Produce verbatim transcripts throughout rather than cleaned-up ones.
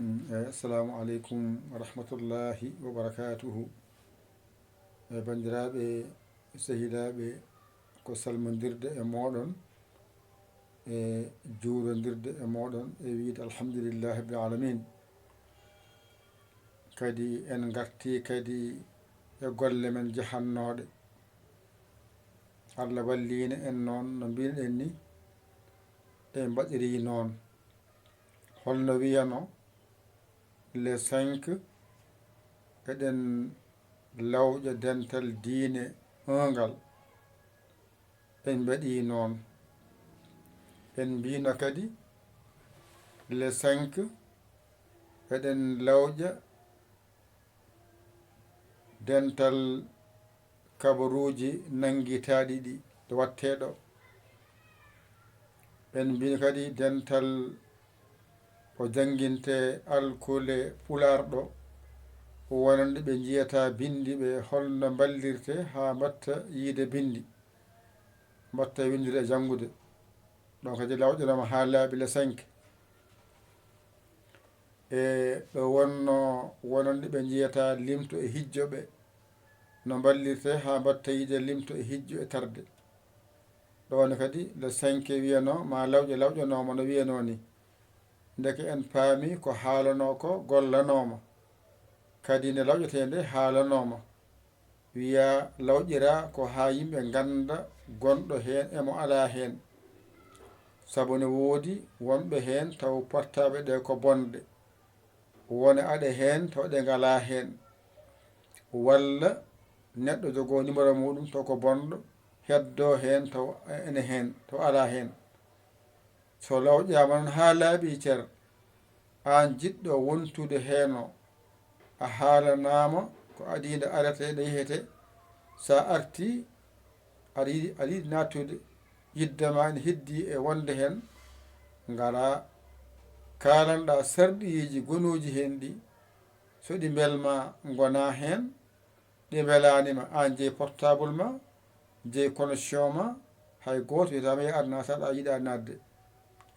Eyi, assalamu aleykum wa rahmatullahi wa barakatuhu. E banndiraaɓe, sehilaaɓe, ko salmondirde e mooɗon, e juurondirde e mooɗon, e wiyde alhamdulillahi rabbil alamin. Kadi en ngartii kadi e golle men jahannooɗe. Allah walliino en noon no mbiiɗen ni, en mbaɗirii noon. Holno wiyano, le cinq, eɗen lawƴa dental diine un ngal. En mbaɗii noon. En mbiino kadi, le cinq, eɗen lawƴa dental kabaruuji nanngitaaɗi ɗi ɗo waɗtee ɗo. En mbiino kadi dental ko janngintee alkule pulaar ɗo, wonande ɓe njiyata binndi ɓe, holno mballirtee haa mbaɗta yiyde binndi, mbaɗta winndire e janngude. Ɗon kadi lawƴanaama haa laaɓi le cinq. E ɗo wonno wonande ɓe njiyata limto e hijjo ɓe, no mballirtee haa mbaɗta yiyde limto e hijjo e tarde. Ɗoon kadi le cinq wiyano ma lawƴe lawƴanooma no wiyano ni. Ndeke en paami ko haalanoo ko gollanooma. Kadi nde lawƴetee nde haalanooma. Wiya lawƴira ko haa yimɓe ngannda gonɗo heen e mo alaa heen. Sabu ne woodi wonɓe heen taw portable ɗe ko bonɗe. Wona aɗe heen taw ɗe ngalaa heen. Walla neɗɗo jogoo numéro muɗum taw ko bonɗo, heddoo heen taw ene heen, taw alaa heen. So lawƴaama noon haa laaɓi cer, aan jiɗɗo wontude heen o, a haalanaama ko adiinde arete ene yehete, so a artii, aɗa yiɗi, aɗa yiɗi naattude, yidde ma ene heddii e wonde heen, ngaraa kaalanɗaa sarɗiiji gonuuji heen ɗi, so ɗi mbelmaa ngonaa heen, ɗi mbelaani ma, aan jeyi portable ma, jeyi connexion ma, hay gooto wiyata ma yo ar naata ɗo a yiɗaa naatde.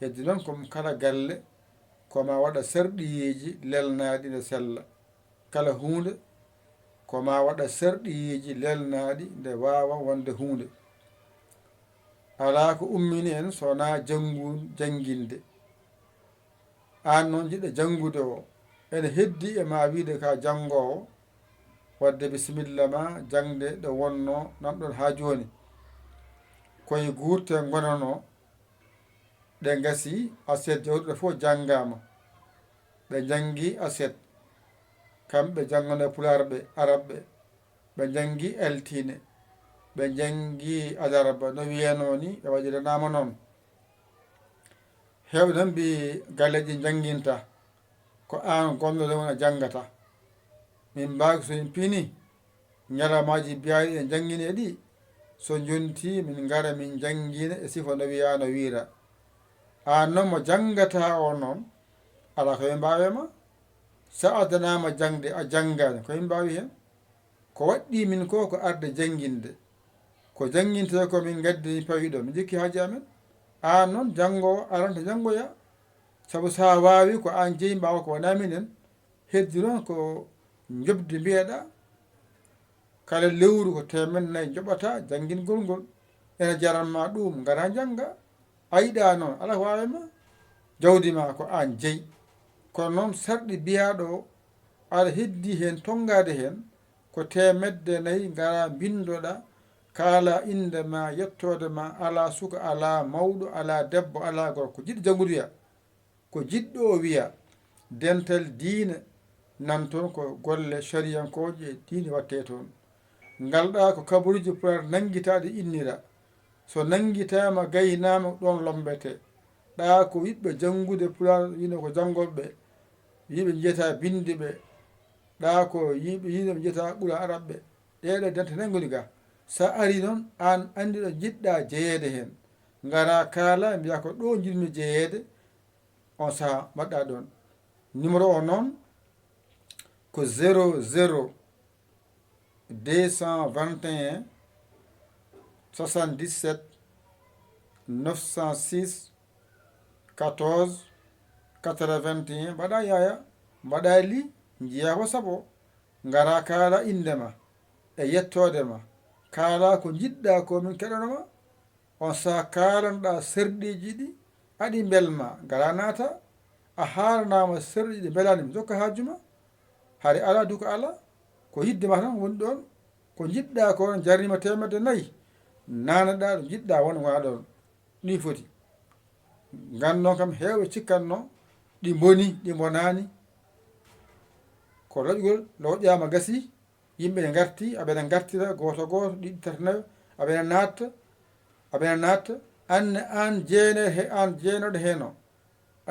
Heddi noon ko kala galle ko ma waɗa sarɗiiji lelnaaɗi nde sella. Kala huunde ko ma waɗa sarɗiiji lelnaaɗi nde waawa wonde huunde. Alaa ko ummini en so wonaa janngu-, jannginde. Aan noon jiɗɗo janngude o, ene heddii e ma wiyde ka janngoowo, waɗde bisimilla ma jaŋde ɗo wonnoo nanɗon haa jooni. Koye guurte ngonanoo, ɗe ngasi, aset jawtuɗe fof janngaama. Ɓe njanngi aset, kamɓe jannganoo pulaar ɓe, arab ɓe. Ɓe njanngi altine, ɓe njanngi alarba, no wiyanoo ni, ɓe waɗiranaama noon. Heewɓe noon mbiyi galleeji njannginta, ko aan gomɗo ɗo wona janngata. Min mbaaki so min pini, ñalawmaaji biyaaɗi e njannginee ɗi, so njontii min ngara min njanngina e sifa no wiyaa no wiira. Aan noon mo janngataa o noon, alaa ko min mbaawee ma. So a addanaama jaŋde, a janngaani, ko min mbaawi heen? Ko waɗɗii min ko, ko arde jannginde. Ko janngintee ko min ngaddini pawi ɗo, min jokki haaji amen. Aan noon, janngo o aranta janngoya. Sabu so a waawi, ko aan jeyi mbaawa ko wonaa minen. Heddi noon ko njoɓdi mbiyeɗaa. Kala lewru ko teemeɗɗe nayi njoɓata janngingol ngol. Ene jaranma ɗum, ngara njannga. A yiɗaa noon, alaa ko waawi ma. Jawdi ma ko aan jeyi. Kono noon sarɗi biyaaɗo o, aɗa heddi heen tonngaade heen, ko teemedde nayi ngara mbinndoɗa, kaala innde ma, yettoode ma, alaa suka, alaa mawɗo, alaa debbo, alaa gorko. Jiɗɗo janngude wiya, ko jiɗɗo o wiya, dental diine nan toon ko golle cariyankooje e diine waɗtee toon. Ngalɗaa ko kabaruuji pulaar nanngitaaɗi innira. So nanngitaama, gaynaama, ɗoon lommbetee. Ɗaa ko yiɗɓe janngude pulaar, wiyno ko janngooɓe, yiɓe njiyata binndi ɓe. Ɗaa ko yiɓe, yiɗɓe njiyata ɓula arab ɓe. Ɗee ɗo dente nayi ngoni ga. So a arii noon, aan anndi ɗo njiɗɗaa jeyeede heen. Ngaraa kaala, mbiyaa ko ɗo njiɗmi jeyeede, on sahaa mbaɗɗaa ɗoon. Numéro o noon ko zéro zéro deux cent vingt et un soixante-dix-sept neuf cent six quatorze quatre-vingt-un. Mbaɗaa yaaya, Mbaɗa li njiya WhatsApp o, ngara kaala innde ma e yettoode ma, kaala ko njiɗɗa ko min keɗano ma. On saha kaalanɗa serɗiiji ɗi aɗi mbelma, ngara naata. A haalanaama serɗiiji ɗi mbelani mi jokka haaju ma. Hari ala du ko ala, ko yidde ma tan woni ɗon. Ko njiɗɗa ko on jarnima teemedde nayi, nanaɗa ɗo njiɗɗa won wona ɗon. Ni foti. Nganno kam heewɓe cikkanno ɗi mboni, ɗi mbonaani. Ko loƴgol loƴƴaama gasi. Yimɓe ne ngarti, aɓe ne ngartira gooto gooto, ɗiɗi, tati, nayo, aɓe ne natta, aɓe ne natta. An ne an jeenere he an jeenoɗo heno.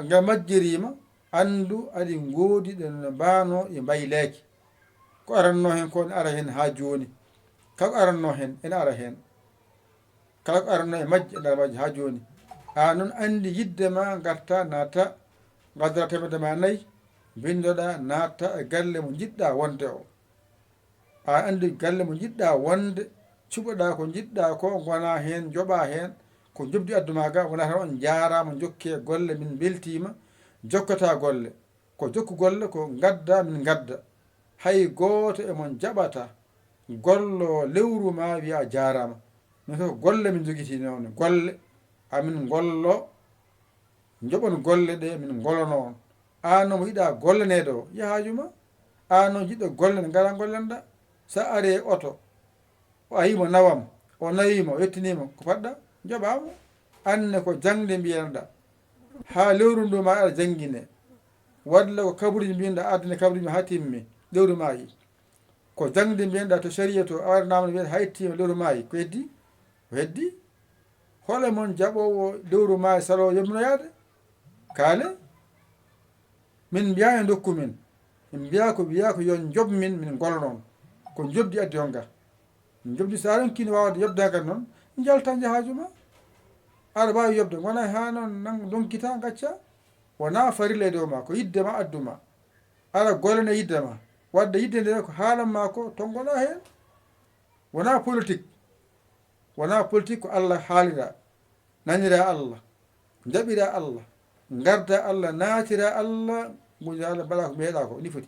Nga majjiriima, anndu aɗi ngoodi ɗe no mbaano e mbayleeki. Ko aranno hen ko ne ara hen haa jooni. Ka ko aranno hen, ene ara hen. Kala ko aranno e majje, ene ara majje haa jooni. A non anndi yidde ma ngarta natta, ngaddara teemedde ma nayi, mbinndoɗa natta e galle mo njiɗɗa wonde o. A anndi galle mo njiɗɗa wonde, cuɓoɗa ko njiɗɗa ko, ngona hen, njoɓa hen, ko njoɓdi addu ma ga, wona tan on njaarama, jokke golle, min mbeltima, jokkata golle. Ko jokku golle, ko ngadda, min ngadda. Hay gooto e mon jaɓata gollo lewru ma wiya jaarama. Min ko golle min jogiti noon, golle. Amin ngollo, njoɓon golle ɗe min ngolono on. An no mo yiɗa gollanede o, yahaaju ma. An no jiɗɗo gollane, ngara gollanɗa. Sa ari e oto, o ayimo nawam, o nawima, o yettinima, ko paɗɗa, njoɓamo. An ne ko jangde mbiyanɗa. Ha lewru ndu ma aɗa jangine. Walla ko kaburuji mbinɗa, addane kaburuji ma ha timmi, lewru ma yi. Ko jangde mbiyanɗa to sariya to, a waɗanama no wiyata ha yettima lewru ma yi, ko heddi? Ko heddi? Hole mon jaɓowo lewru ma e salo yobnoyade? Kaale? Min mbiya e dokku min. Min mbiya ko, mbiya ko yo job min, min ngolonon. Ko jobdi addi on ga. Jobdi sa ronkino wawde yobdagal noon, jalta jahaju ma. Aɗa wawi yobde, gona ha noon nan donkita gacca. Wona farilla e dow ma, ko yidde ma addu ma. Aɗa golana yidde ma. Wadde yidde nde ko haalan ma ko, tongoɗa heen. Wona politique. Wona politique, ko Allah haalira. Nanira Allah. Jaɓira Allah. Garda Allah, naatira Allah. Nguja Allah, mbaɗa ko meeɗa ko. Ni foti.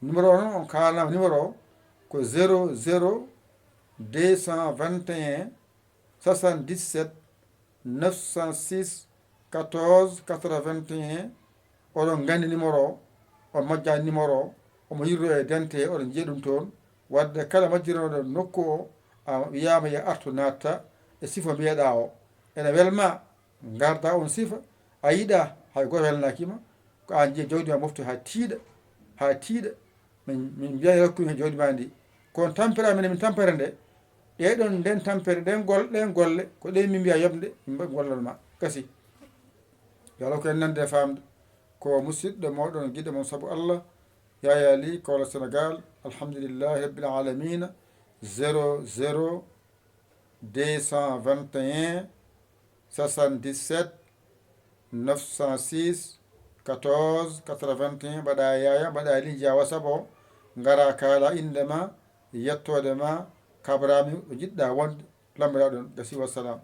Numéro o noon, on kaalanama numéro o ko zéro zéro deux cent vingt et un soixante-dix-sept neuf cent six quatorze quatre-vingt-un. Oɗon nganndi numéro o, on majjani numéro o, omo yirro e dente, oɗon njiya ɗum toon. Wadde kala majjiranoɗo nokku o, a wiyama yo artu natta e sifa mbiyeɗa o. Ene welma, garda on sifa, a yiɗa, hay goto welnaki ma, ko an jiya jawdi ma mofti ha tiiɗa, ha tiiɗa. Min, min mbiya rokku hen jawdi ma ndi. Kono tampere amen, min tampere nde, ɗe ɗon nden tampere, ɗen gol-, ɗen golle, ko ɗen min mbiya yoɓde, min mbaɗi gollal ma. Gasi. Yo Allah ko en nande e famde. Ko musidɗo moɗon, giɗo mon sabu Allah, Yaya Ly, Kaolack, Sénégal. Alhamdulillahi Rabbil Alamina. Zéro zéro deux cent vingt et un soixante-dix-sept neuf cent six quatorze quatre-vingt-un. Mbaɗa Yaya, mbaɗa Ly, njiya WhatsApp o, ngara kaala innde ma, yettoode ma, kabrami ɗo njiɗɗa wonde, lammbira ɗon. Gasi, wassalam.